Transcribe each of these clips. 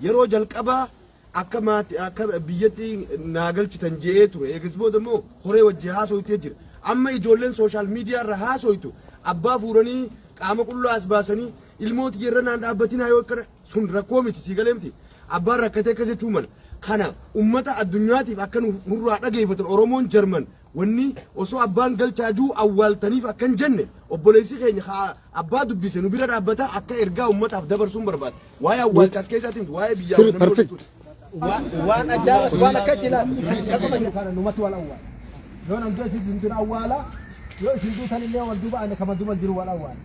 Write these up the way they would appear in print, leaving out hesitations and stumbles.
Yeroo jalqabaa akka maati akka biyyatti naa galchitan je'ee ture. Eegas booda immoo koree wajji haasoytee jira. Amma ijoolleen social media irra haasoytu abbaa fuuranii qaama qullaa as baasanii ilmoo tiyya irra naan dhaabbatinaa yoo akkana sun rakkoo miti sii galee miti. Abbaan rakkatee akkas jechuu mala. Kana ummata addunyaatiif akka nurraa dhageeffatan Oromoon Jarman Wanni osoo abbaan galchaa jiru awwaaltaniif akka hin jenne obboleessi keenya ka abbaa dubbise nu bira dhaabbata akka ergaa ummataaf dabarsuun barbaada. Waa'ee awwaalchaas keessaatti miti waa'ee biyyaa Sirri namni perfect. walitti Waan ajaa'ibas waan akka itti ilaalu. Akkasuma Kana numatu wal awwaala. Yoo nan du'e isin dura awwaala. Yoo isin duutan illee wal duuba ani kama duba jiru wal awwaala.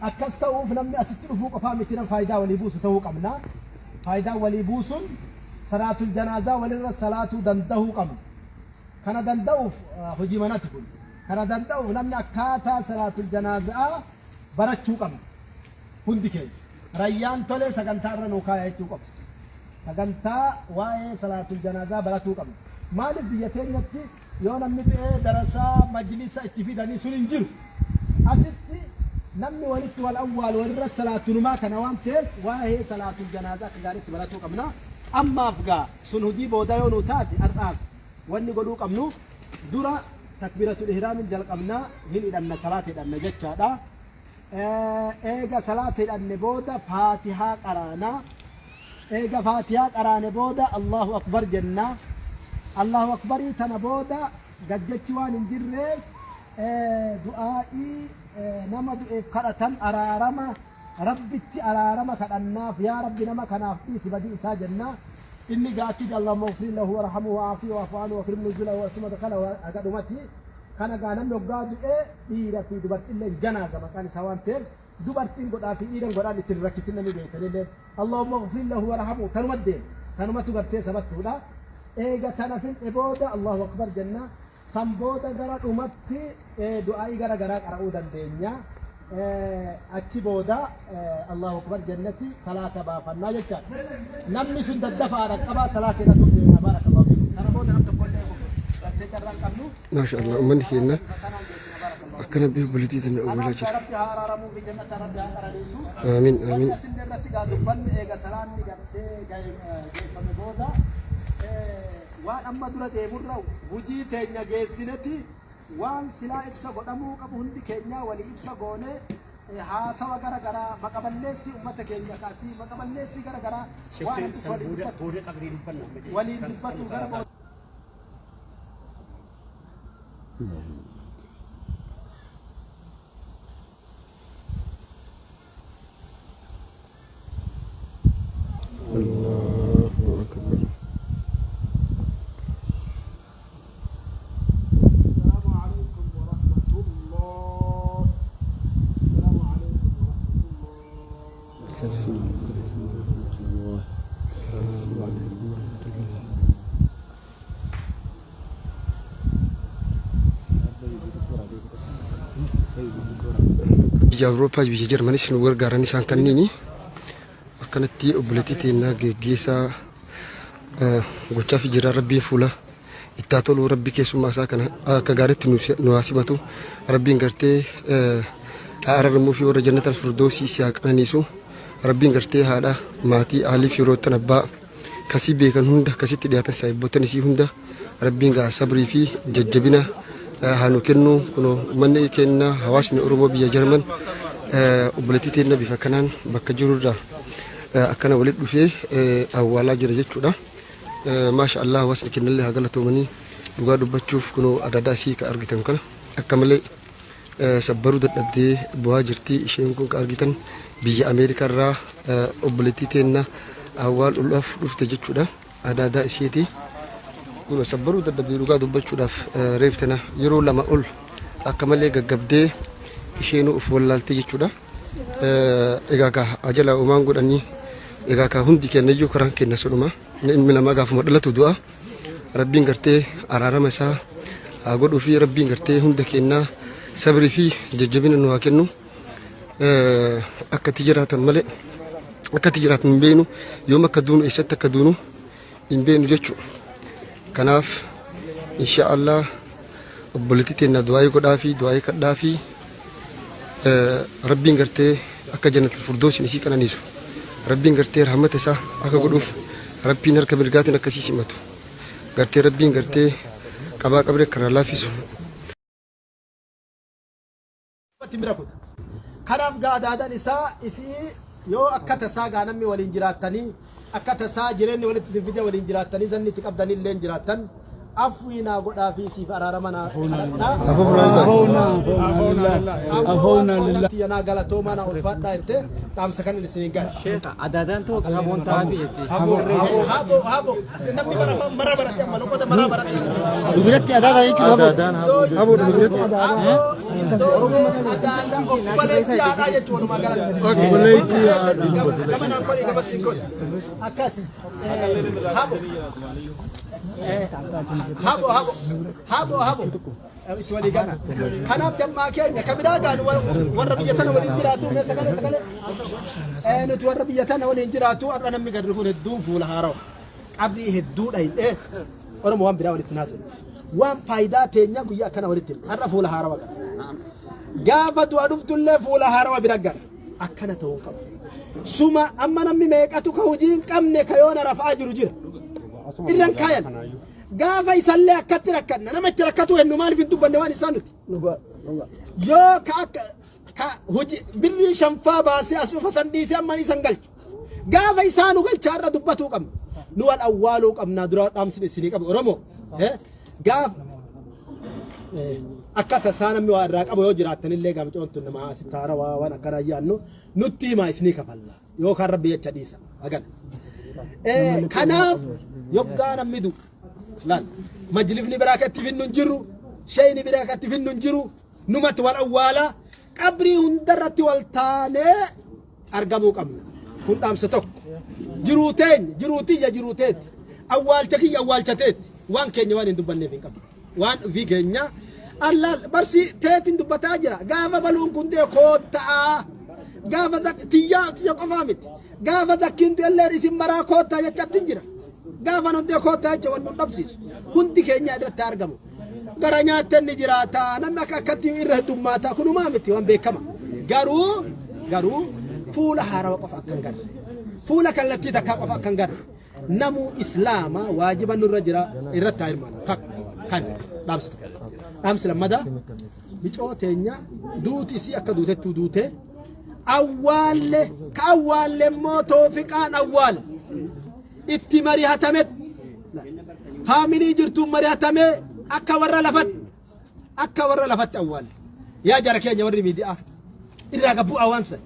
Akkas ta'uuf namni asitti dhufuu qofaa miti nam faayidaa walii buusu ta'uu qabna. Faayidaa walii buusun salaatul janaazaa walirra salaatuu danda'uu qabna. Kana danda'uuf hojii manati kun. Kana danda'uuf namni akkaataa salaatul janaaza'aa barachuu qabna. Hundi keenya. Rayyaan tolee sagantaa irra nuu kaaya jechuu qofa. Sagantaa waa'ee salaatul janaazaa baratuu qabna. Maaliif biyya teenyatti yoo namni du'ee darasaa majlisa itti fidanii sun hin jiru. Asitti namni walitti wal awwaalu walirra salaatunumaa kana waan ta'eef waa'ee salaatul janaazaa akka gaariitti baratuu qabna. Ammaaf gaa sun hojii boodaa yoo nuu taate har'aaf Wanni godhuu qabnu dura takbiiratul ihraamin jalqabna hin hidhanna salaata hidhanna jechaadha. Eega salaata hidhanne booda faatihaa qaraana. Eega faatihaa qaraane booda Allahu akbar jenna. Allahu akbarii tana booda gajjechi waan hin jirreef du'aa'ii nama du'eef kadhatan araarama Rabbitti araarama kadhannaaf yaa Rabbi nama kanaaf dhiisi badii isaa jenna. Inni gaatti Allahumma ighfir lahu warhamhu wa'afihi wa'fu anhu wakrim nuzulahu wa madkhalahu haga dhumati. Kana gaa namni hoggaa du'e dhiira fi dubartillee janaaza maqaan isaa waan ta'eef dubartiin godhaa fi dhiiran godhaan isin rakkisin namni beektanillee Allahumma ighfir lahu warhamhu tanuma deema tanumatu gartee sabattuudha. Eega tana finxe booda Allahu akbar jenna. San booda gara dhumatti du'aa'ii gara garaa qara'uu dandeenya. Achi booda Allahu Akbar jenneti salaata baafannaa jechaadha. Namni sun daddafaa dhaqqabaa salaata hidhatuuf deemna. Baarakallahu fiikum. Kana booda nam tokkollee gartee carraa hin qabnu. Maasha Allah uummanni keenya akkana biyya obboleettii tana awwaalaa jira. Rabbi haa araaramuu fi jannata Rabbi haa qaraniisu. Aamiin Wanni aamiin. asin irratti gaa dubbanni eega salaanni gartee geeffame booda Waan amma dura deemurra hujii teenya geessineti waan silaa ibsa godhamuu qabu hundi keenyaa walii ibsa goonee haasawa gara garaa maqa balleessii ummata keenya ka asii maqa balleessii gara garaa waan hundis waliin dubbatu waliin dubbatu gara booda. Allahu akbar. السلام عليكم ورحمة الله السلام عليكم ورحمة الله Biyya Awurooppaa biyya Jarmanis nu gargaaran isaan kanniini akkanatti obboleettii teennaa geggeessaa gochaafi jira rabbiin fuula itti haa tolu rabbi keessummaa isaa kana akka gaariitti nu haa simatu rabbiin gartee haa araramuu fi warra jannatal firdoosii si haa qananiisu rabbiin gartee haadha maatii aalii fi firoottan abbaa kasii beekan hunda kasitti dhiyaatan saahibboottan isii hunda rabbiin gaa sabrii fi jajjabina haa nu kennu kunoo uummanni keenya hawaasni Oromoo biyya Jarman obboleettii teenna bifa kanaan bakka jirurraa akkana walitti dhufee awwaalaa jira jechuudha. Maasha Allah hawaasni keenyallee haa galatoomanii dhugaa dubbachuuf kunoo adaadaa isii ka argitan kana akka malee sabbaruu dadhabdee bu'aa jirti isheen kun ka argitan biyya Ameerikaa irraa obboleettii teenna awwaaluudhaaf dhufte jechuudha adaadaa isheeti kun sabbaruu dadhabdee dhugaa dubbachuudhaaf reef tana yeroo lama ol akka malee gaggabdee isheenuu of wallaaltee jechuudha egaa kaa ajala uumaan godhanii egaa kaa hundi kennayyuu karaan kenna sodhuma ilmi namaa gaafuma dhalatu du'a. Rabbiin gartee araarama isaa haa godhuu fi rabbiin gartee hunda kennaa sabrii fi jajjabina nu haa kennu. Akka itti jiraatan malee akka itti jiraatan hin beeknu yoom akka duunu eessatti akka duunu hin beeknu jechuudha. Kanaaf insha Allah obboleettii teenna du'aayii godhaa fi du'aayii kadhaa fi rabbiin gartee akka jannatul furdoosin isii qananiisu Rabbiin gartee rahmata isaa akka godhuuf Rabbiin harka mirgaatiin akka isii simatu. Gartee Rabbiin gartee qabaa qabri akka irraa laaffisu. Itti bira kuta. Kanaaf gaa adaadaan isaa isii yoo akka tasaa gaa namni waliin jiraattanii akka tasaa jireenyi walitti isin fide waliin jiraattanii zanni itti qabdanii illee jiraattan afwii naa godhaa fi siif araarama naa kadhadhaa. Ammoo waan gootan tiyya naa galatoomaa naa ulfaadhaa jette dhaamsa kan isiniin gahe. Sheekha adaadaan too haboon ta'aafi jetti. Habo habo namni bara mara barate amma loqoda mara barate. Dubiratti adaadaa jechuun haboo. Haboo dubiratti. Obboleettii haadhaa jechuun walumaa galatti. Obboleettii haadhaa. Gama naan godhi gama siin godhi. Akkas. Habo. Habo habo habo habo. Itti walii gala. Kanaaf jammaa keenya ka biraa gaanu warra biyya tana waliin jiraatu mee sagalee sagalee. Nuti warra biyya tana waliin jiraatu har'a namni gadi kun hedduun fuula haarawa. Qabrii hedduu dhahidhee Oromoo waan biraa walitti naasuu. Waan faayidaa teenya guyyaa akkana walitti himna. Har'a fuula haarawa gara. Gaafa du'a dhuftullee fuula haarawa bira gara. Akkana ta'uu hin qabu. Suma amma namni meeqatu ka hojii hin qabne ka yoona rafaa jiru jira. Irran kaayan. Gaafa isallee akkatti rakkanna nama itti rakkatu hennu maaliif hin dubbanne waan isaan nuti. Yoo ka akka ka hojii birrii shanfaa baasee as dhufa san dhiisee amma isan galchu. Gaafa isaa nu galcha irra dubbatuu qabna. Nu wal awwaaluu qabna dura dhaamsin isinii qabu Oromoo. Gaafa akka tasaa namni waa irraa qabu yoo jiraattan illee gaamcoon tun nama asitti haara waa waan akkanaa yaannu nutti himaa isinii kafalla yookaan rabbi jecha dhiisa hagan. Kanaaf yoggaa namni du'u laal majlifni biraa kan itti finnu hin jiru sheeyni biraa kan itti finnu hin jiru numatti wal awwaalaa qabrii hundarratti wal taanee argamuu qabna. Kun dhaamsa tokko. Jiruu teenya, jiruu tiyya, jiruu teeti. Awwaalcha kiyya, awwaalcha teeti. Waan keenya waan hin dubbanneef hin qabnu. Waan ofii keenya allaal barsi teetiin dubbataa jira. Gaafa baluun kun du'e koottaa. Gaafa tiyyaa tiyya qofaa miti. Gaafa zakkiin du'elleen isin maraa koottaa jechatti hin jira. Gaafa nun du'e koottaa jecha waan nun dhabsiisu. Hundi keenya irratti argamu. Gara nyaatten ni jiraata. Namni akka akkatti irra heddummaata. Kunumaa miti waan beekama. Garuu garuu fuula haarawa qofa akka hin garre. Fuula kallattii takkaa qofa akka hin garre. Namuu islaama waajiba nurra jira irratti haa hirmaannu. Takka kan dhaamsi tokko. Dhaamsi lammadaa micoo teenya duuti isii akka duutettuu duutee awwaalle ka awwaalle immoo toofiqaan awwaalle. Itti marihatametti faamilii jirtuun mari'atamee akka warra lafatti akka warra lafatti awwaalle yaa jara keenya warri miidiyaa irraa gabbu'aa waan san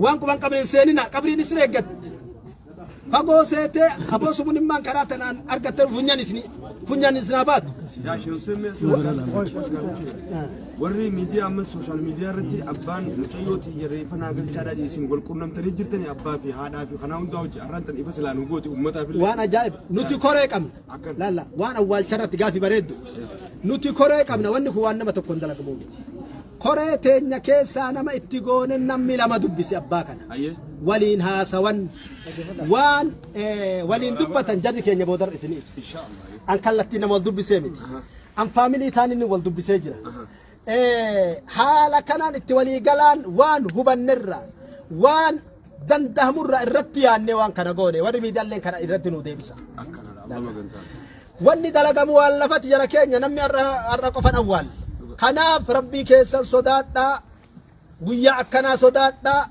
waan quban qabeen seenina qabriin isin eeggatti fagoo seetee aboo sumunimmaan karaa tanaan argatte funyaan isin funyaan isin haa baatu. Yaa Sheekh Hussein mee asirratti warri miidiyaa amma sooshaal miidiyaa irratti abbaan mucayyoo tiyya reeffa naa galchaadhaa jedhe isin wal qunnamtanii jirtanii abbaa fi haadhaa fi kanaa hundaa hojii har'aan tan ifa silaa nu gooti uummataaf illee. Waan ajaa'iba nuti koree qabna. Akkan. Laalla waan awwaalcha irratti gaafi bareeddu. Nuti koree qabna wanni kun waan nama tokkoon dalagamu miti. Koree teenya keessaa nama itti goone namni lama dubbise abbaa kana. Ayyee. Waliin haasawan waan waliin dubbatan jarri keenya boodarra isin ibsa. An kallattii nama wal dubbisee miti. An faamilii taan inni wal dubbisee jira. Haala kanaan itti walii galaan waan hubannerra waan dandahamurra irratti yaannee waan kana goone warri miidiyaalleen kana irratti nu deebisa. Wanni dalagamu waan lafati jara keenya namni har'a har'a qofan awwaalle. Kanaaf rabbii keessan sodaadhaa guyyaa akkanaa sodaadhaa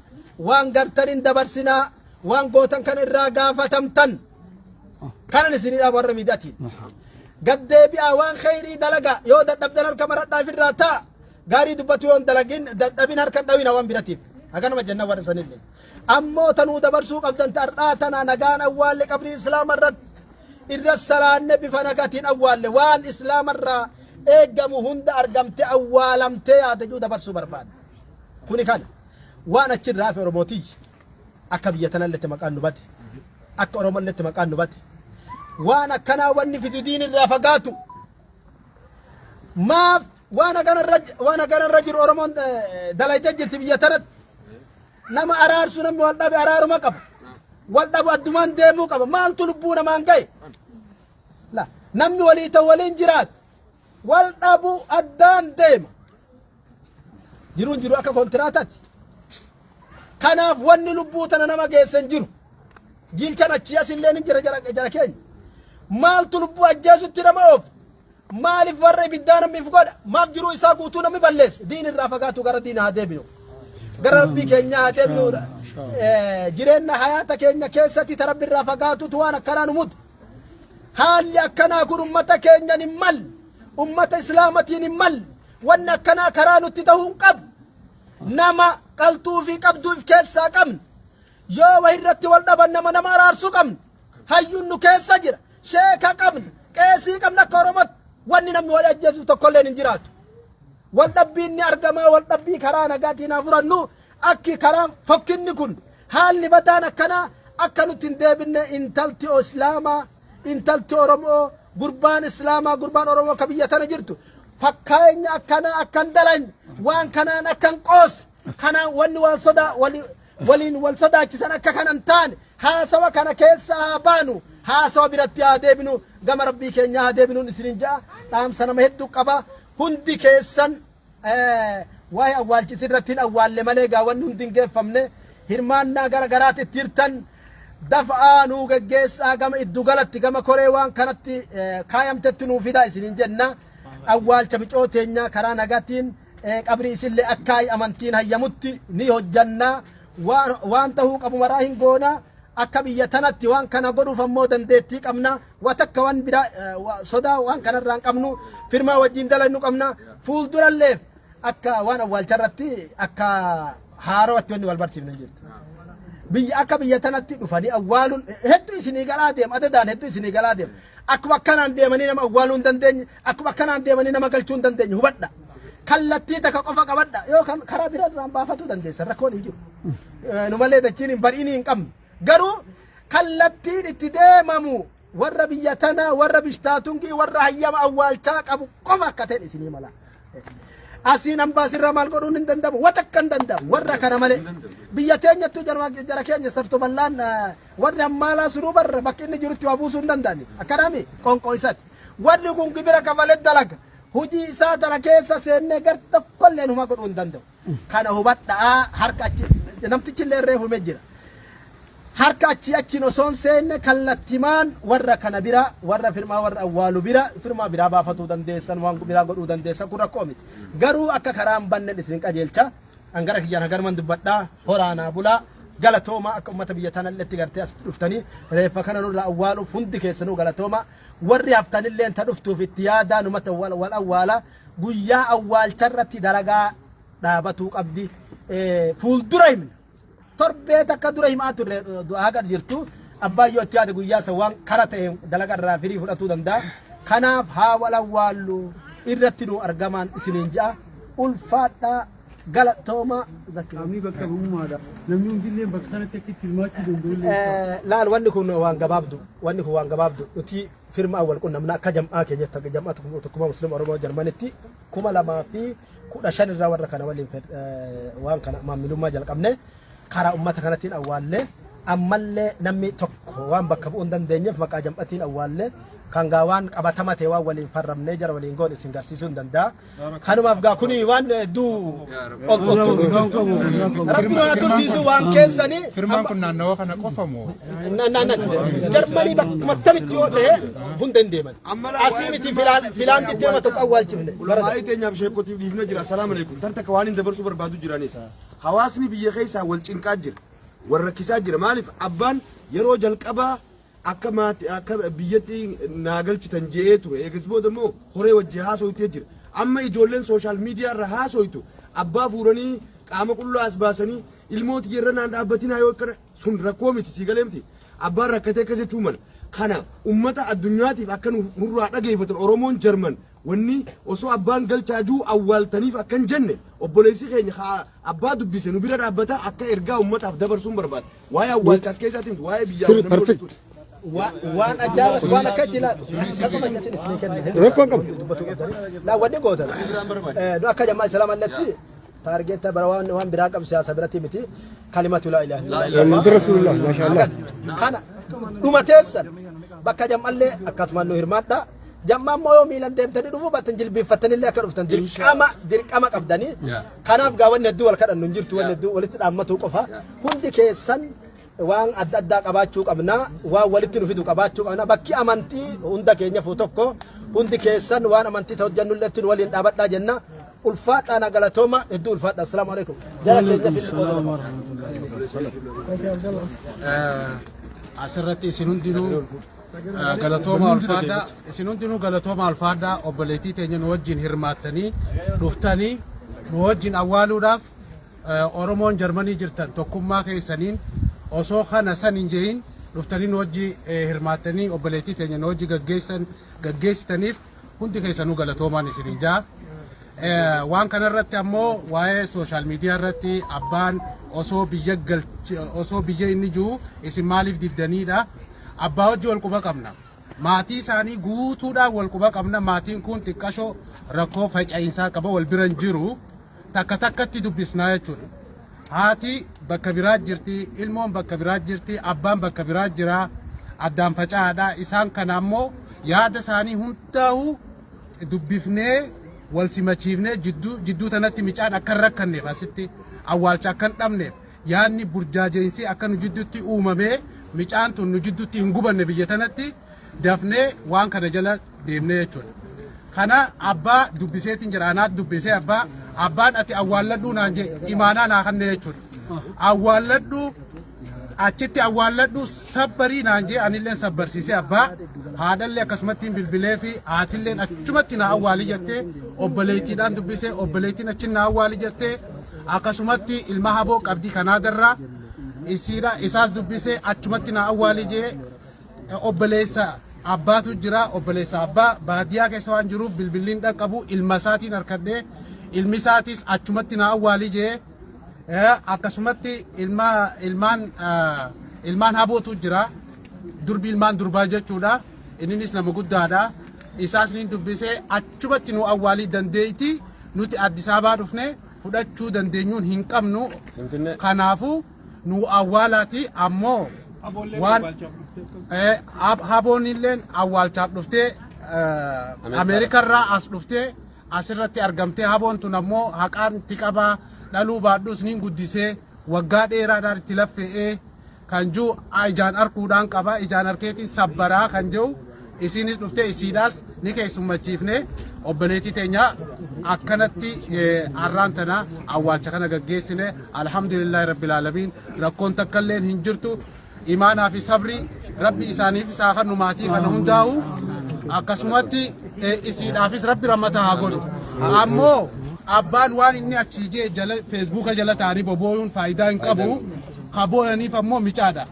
waan gartan hin dabarsinaa waan gootan kana irraa gaafatamtan. Kanan isinii dhaaba warra miidiyaatiin. Gad deebi'aa waan kheyrii dalagaa yoo dadhabdan harka maradhaa ifirraa ta'a. Gaarii dubbatu yoo hin dalagin dadhabin harka hin dhawina waan biratiif. Haganuma jenna warra sanillee. Ammoo tanuu dabarsuu qabdan ta'ar'aa tana nagaan awwaalle qabrii islaama irratti irra salaanne bifa nagatiin awwaalle waan islaama irraa eeggamu hunda argamte awwaalamtee yaada jiru dabarsuu barbaada. Kuni kana waan achirraa hafe Oromootiyyi. Akka biyya tanalletti maqaan nu bade. Akka Oromolletti maqaan nu bade. Waan akkanaa wanni fidu diin irraa fagaatu. Maaf waan hagana irra waan hagana irra jiru Oromoon dalaytee jirti biyya tanatti. Nama araarsu namni wal dhabe araaruma qaba. Wal dhabu addumaan deemuu qaba. Maaltu lubbuu namaan gahe? La namni walii ta'u waliin jiraata. Wal dhabu addaan deema. Jiruun jiru akka kontiraataati. Kanaaf wanni lubbuu tana nama geesse hin jiru. Jiilchan achii asillee ni jira jara keenya. Maaltu lubbuu ajjeesutti nama oofa? Maaliif warra ibiddaa namni if godha? Maaf jiruu isaa guutuu namni balleessa? Diin irraa fagaatu gara diina haa deebinu. Gara rabbii keenyaa haa deebinu. Jireenya hayaata keenya keessatti ta rabbi irraa fagaatutu waan akkanaa nu muda. Haalli akkanaa kun ummata keenyan hin malle. Ummata islaamatiin hin malle. Wanni akkanaa karaa nutti ta'uu hin qabu. Nama qaltuu fi qabduu if keessaa qabna. Yoo wahirratti wal dhaban nama nama araarsuu qabna. Hayyuun nu keessa jira. Sheeka qabna. Qeesii qabna akka Oromootti. Wanni namni wal ajjeesuuf tokkolleen hin jiraatu. Wal dhabbiin ni argama. Wal dhabbii karaa nagaatiin haa furannu. Akki karaan fokkinni kun haalli badaan akkanaa akka nutti hin deebinne intalti Islaamaa, intalti Oromoo, gurbaan Islaamaa, gurbaan Oromoo ka biyya tana jirtu fakkeenya akkanaa akka hin dalanye, waan kanaan akka hin qoosne, kanaan wanni waan sodaa waliin wal sodaachisan akka kana hin taane haasawa kana keessa haa baanu, haasawa biratti haa deebinu, gama rabbii keenyaa haa deebinuun isinin ja'a. Dhaamsa nama hedduu qaba. Hundi keessan waa'ee awwaalchisi irratti hin awwaalle malee gaa wanni hundi hin geeffamne hirmaannaa gara garaatti itti hirtan dafa'aa nuu geggeessaa gama iddu galatti gama koree waan kanatti kaayamtetti nuu fidaa isinin jenna. Awwaalcha micoo teenyaa karaa nagaatiin qabrii isillee akka amantiin hayyamutti ni hojjanna. Waan tahuu qabu maraa hin goona. Akka biyya tanatti waan kana godhuuf ammoo dandeettii qabna. Wa takka waan biraa sodaa waan kanarraa hin qabnu. Firmaa wajjin dalagnu qabna. Fuulduralleef akka waan awwaalcha irratti akka haarawatti wanni wal barsiifnu hin jirtu. Biyya akka biyya tanatti dhufanii awwaaluun hedduu isinii galaa deema. Adadaan hedduu isinii galaa deema. Akkuma akkanaan deemanii nama awwaaluu hin dandeenye, akkuma akkanaan deemanii nama galchuu hin dandeenye hubadha. Kallattii takka qofa qabadha. Yookaan karaa bira irraan baafatuu dandeessa. Rakkoon hin jiru. Nu malee dachiin hin bari'inii hin qabnu. Garuu kallattiin itti deemamu warra biyya tanaa, warra bishtaatungi, warra hayyama awwaalchaa qabu qofa akka ta'e isinii mala. Asiin ambaasirraa maal godhuun hin danda'amu. Wa takka hin danda'amu. Warra kana malee. Biyya teenyattuu jara keenya sarto bal'aan warri hammaalaa sunuu barra bakki inni jirutti waa buusuu hin danda'ani. Akkanaami qoonqoo isaati. Warri kun gibira kafalee dalaga. Hojii isaa tana keessa seennee gar tokkolleen huma godhuu hin danda'u. Kana hubadhaa harka achi namtichi illee reefumee jira. Harka achii achiin osoo hin seenne kallattimaan warra kana bira warra firmaa warra awwaalu bira firmaa biraa baafatuu dandeessan waan biraa godhuu dandeessan kun rakkoo miti. Garuu akka karaa hin bannen isin qajeelcha. An gara kiyyaan haganuman dubbadha. Horaa naa bulaa. Galatooma akka ummata biyya tanalletti gartee asitti dhuftanii reeffa kana nurraa awwaaluuf hundi keessanuu galatooma. Warri haftanilleen ta dhuftuuf itti yaadaa numatti wal awwaala. Guyyaa awwaalcharratti dalagaa dhaabatuu qabdi. Fuuldura himna. Torbee takka dura himaa turre du'aa haga jirtu. Abbaan yoo itti yaade guyyaa san waan kara ta'e dalaga irraa firii fudhatuu danda'a. Kanaaf haa wal awwaallu irratti nu argamaan isiniin ja'a. Ulfaadhaa galatooma Zakki. Qaamni bakka bu'ummaadha. Namni hundillee bakka kanatti akka itti hirmaachuu danda'u illee. Laal wanni kun waan gabaabdu wanni kun waan gabaabdu nuti firma awwal qunnamna akka jam'aa keenyatti akka jam'aa tokkummaa musliima Oromoo Jarmanitti 2015 irraa warra kana waliin waan kana maammilummaa jalqabne karaa ummata kanatiin awwaalle ammallee namni tokko waan bakka bu'uu hin dandeenyeef maqaa jam'atiin awwaalle kan gaa waan qabatama ta'e waan waliin farramnee jara waliin goone isin garsiisuu hin danda'a. Kanumaaf gaa kuni waan hedduu ol ol Rabbi nu haa tursiisu waan keessanii. Firmaan kun naannawa kana qofa moo? Jarmanii bakkuma tamitti yoo ta'e hunda hin deeman. Asii miti Filaanditti nama tokko awwaalchifne. Ulamaa'ii teenyaaf sheekotiif dhiifne jira. Assalaamu alaikum. Tan takka waan hin dabarsuu barbaadu jiranis. Hawaasni biyya keessaa wal cinqaa jira. Wal rakkisaa jira. Maaliif abbaan yeroo jalqabaa akka maati akka biyyatti naa galchitan je'ee ture. Eegas booda immoo horee wajji haasoytee jira. Amma ijoolleen social media irra haasoytu abbaa fuuranii qaama qullaa as baasanii ilmoo tiyya irra naan dhaabbatinaa yoo akkana sun rakkoo miti sii galee miti. Abbaan rakkatee akkas jechuu mala. Kana ummata addunyaatiif akka nurraa dhageeffatan Oromoon Jarman wanni osoo abbaan galchaa jiru awwaaltaniif akka hin jenne obboleessi keenya haa abbaa dubbise nu bira dhaabbata akka ergaa ummataaf dabarsuun barbaada. Waa'ee awwaalchaas keessaatti miti waa'ee biyyaa Sirri namni perfect. hojjetu. Waan ajaa'ibas waan akka itti ilaalu akkasuma isin isinii kenna. Rakkoon qabu. Dubbatuu qabdanii. Laa wanni gootan. Nu akka jammaa islaamaa illatti taargeetta bara waan waan biraa qabu siyaasa biratti miti kalimatu laa ilaaha illallah. Muhammad Rasulullah maashaallah. Kana dhuma teessan bakka jam'allee akkasuma nu hirmaadha. Jamma ammoo yoo miilan deemtanii dhufuu baattan jilbiiffattanillee akka dhuftan dirqama dirqama qabdanii. Kanaaf gaa wanni hedduu wal kadhannu hin jirtu wanni hedduu walitti dhaammatuu qofa. Hundi keessan waan adda addaa qabaachuu qabna waan walitti nu fidu qabaachuu qabna bakki amantii hunda keenyafuu tokko hundi keessan waan amantii ta'u jennulleetti nu waliin dhaabadhaa jenna. Ulfaadhaa na galatooma hedduu ulfaadha. Assalaamu alaikum. Jara keenya finni qooda dabarsa. Asirratti isin hundinuu Galatooma ulfaadhaa. Isin hundinuu galatooma ulfaadhaa obboleettii teenya nu wajjin hirmaattanii dhuftanii nu wajjin awwaaluudhaaf Oromoon Jarmanii jirtan tokkummaa keessaniin osoo kana san hin jehin dhuftanii nu wajji hirmaattanii obboleettii teenya nu wajji gaggeessan gaggeessitaniif hundi keessanuu galatoomaan isiniin ja'a. Waan kanarratti ammoo waa'ee sooshaal miidiyaa irratti abbaan osoo biyya galch osoo biyya inni jiru isin maaliif diddaniidha. Abbaa wajji wal quba qabna. Maatii isaanii guutuudhaan wal quba qabna. Maatiin kun xiqqashoo rakkoo faca'iinsaa qaba wal bira hin jiru. Takka takkatti dubbisnaa jechuudha. Haati bakka biraa jirti, ilmoon bakka biraa jirti, abbaan bakka biraa jira. Addaan faca'aadha. Isaan kana ammoo yaada isaanii hundaa'uu dubbifnee wal simachiifnee jidduu jidduu tanatti micaan akka hin rakkanneef asitti awwaalcha akka hin dhabneef yaadni burjaajeensi akka nu jidduutti uumamee micaan tun nu jidduutti hin gubanne biyya tanatti dafnee waan kana jala deemnee jechuudha. Kana abbaa dubbiseetiin jira anaat dubbisee abbaa abbaan ati awwaalladhuu naan jee imaanaa naa kanne jechuudha. Awwaalladhuu achitti awwaalladhu sabbarii naan jee anilleen sabbarsiisee abbaa haadhallee akkasumatti hin bilbilee fi haatilleen achumatti na awwaali jettee obboleettiidhaan dubbisee obboleettiin achi na awwaali jettee akkasumatti ilma haboo qabdii kanaadarraa isiidha isaas dubbisee achumatti na awwaali jee obboleessa abbaatu jira obboleessa abbaa baadiyyaa keessa waan jiruuf bilbilliin dhaqqabu ilma isaatiin harkadhee ilmi isaatis achumatti na awwaali jee Akkasumatti ilma ilmaan ilmaan habootu jira. Durbi ilmaan durbaa jechuudha. Inninis nama guddaadha. Isaas niin dubbisee achumatti nu awwaalii dandeeyti. Nuti Addis Ababaa dhufne fudhachuu dandeenyuun hin qabnu. Kanaafuu nu awwaalaati ammoo waan haboon illeen awwaalchaaf dhuftee Ameerikarraa as dhuftee asirratti argamtee haboon tun ammoo haqaan itti qabaa dhaluu baadhus niin guddisee waggaa dheeraadhaan itti laffe'ee kan jiru ijaan arkuudhaan qaba ijaan arkeetiin sabbaraa kan jiru isiinis dhuftee isiidhaas ni keessummachiifne obboleettii teenya akkanatti har'aan tana awwaalcha kana gaggeessine alhamdulillahi rabbil aalamiin rakkoon takkalleen hin jirtu Imaanaa fi sabrii rabbi isaaniif isaa kennu maatii kana hundaa'u akkasumatti isiidhaafis rabbi rammata haa godhu. Ammoo abbaan waan inni achii jee jala feesbuuka jala ta'anii bobooyuun faayidaa hin qabu. Ka booyaniif ammoo micaadha.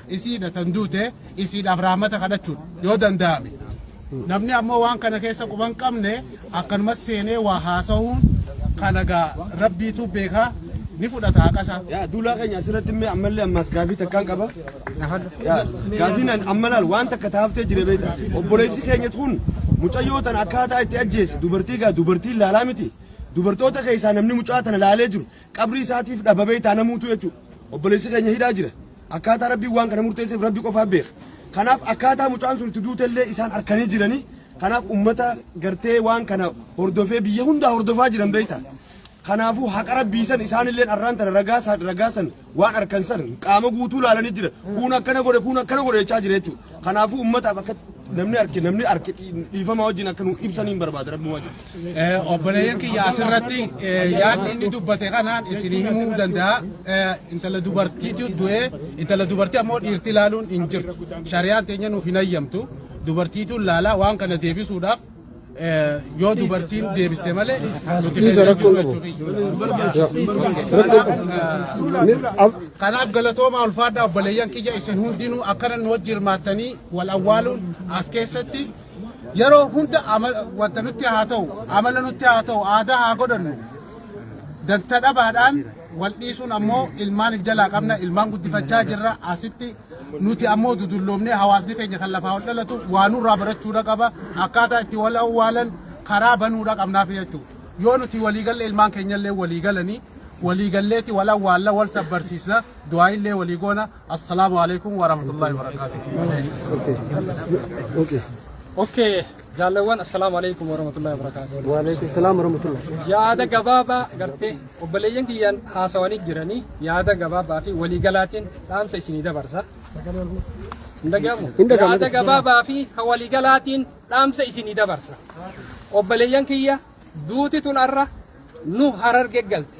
Isiidha tan duute isiidhaaf rahmata kadhachuudha yoo danda'ame. Namni ammoo waan kana keessa quba hin qabne akkanumas seenee waa haasahuun kana gaa rabbiitu beeka ni fudhata haqa isaa. Yaa duulaa keenya asirratti immoo ammallee ammaas gaafii takkaan qaba. Yaa gaafiin an amma laal waan takka taaftee jire beekta. Obboleessi keenya kun mucayyoo tana akkaataa itti ajjeese dubartii gaa dubartiin laalaa miti. Dubartoota keessaa namni mucaa tana laalee jiru qabrii isaatiif dhaba beektaa namuutu jechuudha. Obboleessi keenya hidhaa jira. Akkaataa Rabbiin waan kana murteesseef Rabbi qofaa beeka. Kanaaf akkaataa mucaan sun itti duutellee isaan arkanii jiranii. Kanaaf ummata gartee waan kana hordofee biyya hundaa hordofaa jiran beekta. Kanaafuu haqa Rabbii san isaanilleen arraan tana ragaa san ragaa san waan arkan san qaama guutuu laalanii jira. Kuun akkana godhe kuun akkana godhe jechaa jira jechuudha. Kanaafuu ummataaf akka namni arke namni arke dhiifama wajjin akka nu ibsaniin barbaada Rabbi wajjin. Obboleeyyan kiyya asirratti yaadni inni dubbate kanaan isinii himuu danda'a. Intala dubartiitu du'ee intala dubartii ammoo dhiirti ilaaluun hin jirtu. Shari'aan teenya nuuf hin hayyamtu. Dubartiitu ilaala waan kana deebisuudhaaf yoo dubartiin deebiste malee nuti Dhiisa keessa rakkoo jiru qabu. jechuudha. Kanaaf galatooma ulfaadhaa obboleeyyan kiyya isin hundinuu akkana nu wajji hirmaattanii wal awwaaluun as keessatti yeroo hunda wanta nutti haa ta'u amala nutti haa ta'u aadaa haa godhannu danta dhabaadhaan wal dhiisuun ammoo ilmaan jalaa qabna ilmaan guddifachaa jirra asitti nuti ammoo dudulloomnee hawaasni keenya kan lafaa ol dhalatu waa nurraa barachuudha qaba akkaataa itti wal awwaalan karaa banuudha qabnaaf jechuudha yoo nuti waliigalle ilmaan keenyallee waliigalanii waliigalleeti wal awwaalla wal sabbarsiisna du'aa illee walii goona assalaamu alaikum warahmatullahi wabarakatuh. Okay. Okay. Okay. Jaalawwan, assalaamu alaikum warahmatullahi wabarakatuh. Waalaikum salaam warahmatullahi. Yaada gabaabaa gartee obboleeyyan kiyyaan haasawanii jiranii, yaada gabaabaa fi waliigalaatiin dhaamsa isinii dabarsa. Hin dhagahamu? Hin dhagahamu. Yaada gabaabaa fi kan waliigalaatiin dhaamsa isinii dabarsa. Obboleeyyan kiyya, duuti tun arra nu Hararge galte.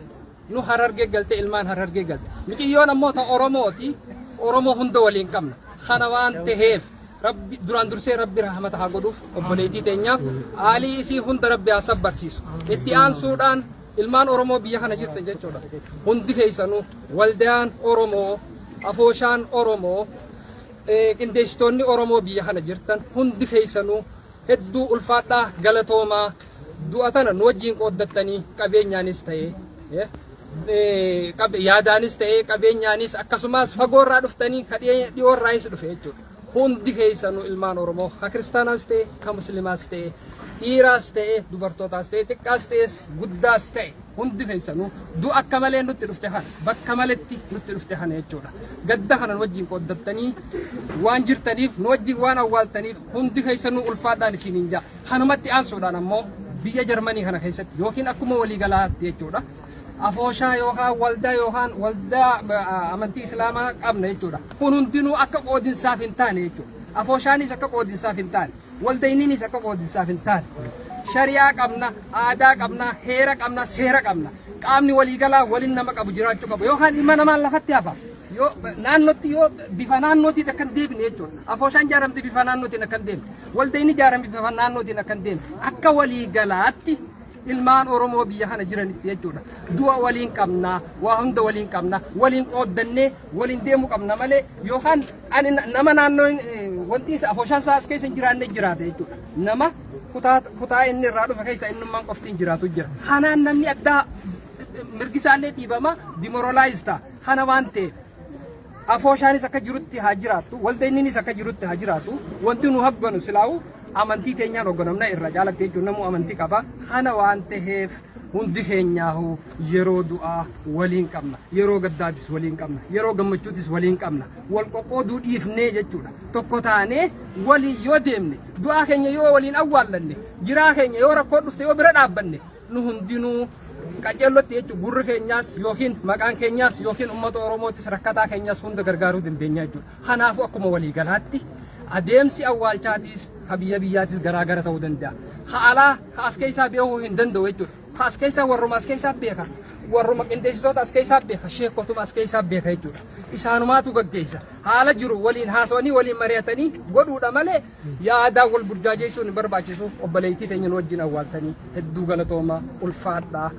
Nu Hararge galte, ilmaan Hararge galte. Miciyyoon ammoo ta Oromooti. Oromoo hunda waliin qabna. Kana waan taheef, Rabbi duraan dursee Rabbi rahmata haa godhuuf obboleettii teenyaaf, aalii isii hunda Rabbi haa sabbarsiisu. Itti aansuudhaan ilmaan Oromoo biyya kana jirtan jechuudha. Hundi keessanuu, waldaan Oromoo, afooshaan Oromoo, qindeessitoonni Oromoo biyya kana jirtan hundi keessanuu hedduu ulfaadhaa, galatoomaa. Du'a tana nu wajjin qooddattanii, qabeenyaanis ta'ee, yaadaanis ta'ee, qabeenyaanis, akkasumas fagoorraa dhuftanii ka dhiyoorraayis dhufe jechuudha. Hundi keessanuu ilmaan Oromoo, ka kiristaanaas ta'e, ka musliimaas ta'e, dhiiraas ta'e, dubartootaas ta'e, xiqqaas ta'es, guddaas ta'e, hundi keessanuu du'a akka malee nutti dhufte kana, bakka maletti nutti dhufte kana jechuudha. Gadda kana nu wajjin qooddattanii waan jirtaniif, nu wajjin waan awwaaltaniif, hundi keessanuu ulfaadhaan isiniin ja'a. Kanumatti aansuudhaan ammoo biyya Jarmanii kana keessatti yookiin akkuma waliigalaatti jechuudha. Afooshaa yookaan waldaa yookaan waldaa amantii Islaamaa qabna jechuudha. Kun hundinuu akka qoodinsaaf hin taane jechuudha. Afooshaanis akka qoodinsaaf hin taane, waldayniinis akka qoodinsaaf hin taane. Shari'aa qabna, aadaa qabna, heera qabna, seera qabna. Qaamni waliigalaa waliin nama qabu jiraachuu qaba. Yookaan ilma namaan lafatti hafa. Yoo naannootti, yoo bifa naannootiin akka hin deebine jechuudha. Afooshaan ijaaramte bifa naannootiin akka hin deemne. Waldayni ijaarame bifa naannootiin akka hin deemne. Akka waliigalaatti ilmaan Oromoo biyya kana jiranitti jechuudha. Du'a waliin qabna, waa hunda waliin qabna, waliin qooddannee waliin deemuu qabna malee, yookaan ani nama naannoo wanti isa afooshaan isaa as keessa hin jiraanne jiraata jechuudha. Nama kutaa kutaa inni irraa dhufe keessa innummaan qofti hin jiraatu jira. Kanaan namni addaa mirgi isaallee dhiibama, demoralize ta'a. Kana waan ta'eef, afooshaanis akka jirutti haa jiraattu, waldeenninis akka jirutti haa jiraatu, wanti nu hogganu silaa'u amantii teenyaan hogganamna irra jaalatti jechuun, namuu amantii qaba. Kana waan ta'eef, hundi keenyaahu yeroo du'aa waliin qabna, yeroo gaddaatis waliin qabna, yeroo gammachuutis waliin qabna. Wal qoqqooduu dhiifnee jechuudha. Tokko taanee waliin yoo deemne, du'aa keenya yoo waliin awwaallanne, jiraa keenya yoo rakkoo dhufte yoo bira dhaabbanne, nu hundinuu qaceellotti jechuun gurri keenyaas yookiin maqaan keenyaas yookiin uummata Oromootis, rakkataa keenyaas hunda gargaaruu dandeenya jechuudha. Kanaafuu akkuma waliigalaatti adeemsi awwaalchaatis ka biyya biyyaatis garaagara ta'uu danda'a. Ka alaa ka as keessaa beekuu hin danda'u jechuudha. Ka as keessaa warruma as keessaa beeka. Warruma qindeessitoota as keessaa beeka. Sheekotuma as keessaa beeka jechuudha. Isaanumaatu gaggeessa. Haala jiru waliin haasawanii, waliin mari'atanii godhuudha malee yaadaa wal burjaajeessuun hin barbaachisu. Obboleettii teenya nu wajjin awwaaltanii hedduu galatooma, ulfaadhaa.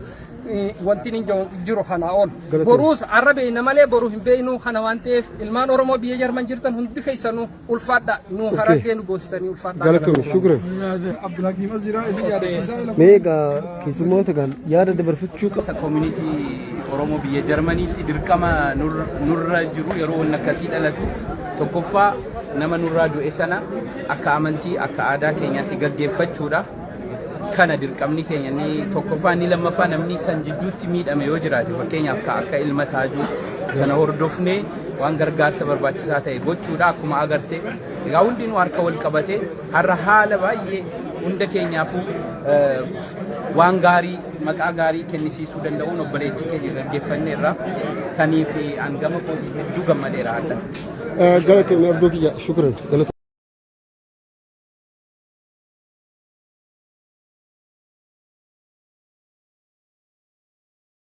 Wanti hin jiru kanaa ol. Boruus har'a beekna malee boru hin beeknu. Kana waan ta'eef, ilmaan Oromoo biyya Jarman jirtan hundi keessanuu ulfaadhaa. Nu Harargee nu goositanii, ulfaadhaa. Galatoomi, shukran. Abdulhakiim as jira, isin yaadachiisaa. Mee egaa keessummoota gaan yaada dabarfachuu qaba. Isa community Oromoo biyya Jarmaniitti dirqama nurra jiru, yeroo wanni akkasii dhalatu, tokkoffaa nama nurraa du'e sana akka amantii, akka aadaa keenyaatti gaggeeffachuudha. Kana dirqamni keenya inni tokkoffaa. Inni lammaffaa, namni san jidduutti miidhame yoo jiraate, fakkeenyaaf ka akka ilma Taajuu sana hordofnee waan gargaarsa barbaachisaa ta'e gochuudha. Akkuma agarte egaa hundinuu harka wal qabate har'a haala baay'ee hunda keenyaafuu waan gaarii, maqaa gaarii kennisiisuu danda'uun obboleettii keenya gaggeeffanneerra. Sanii fi hangama kootii hedduu gammadeera adda. Galatoomi, abduu kiyya, shukran. Galatoomi.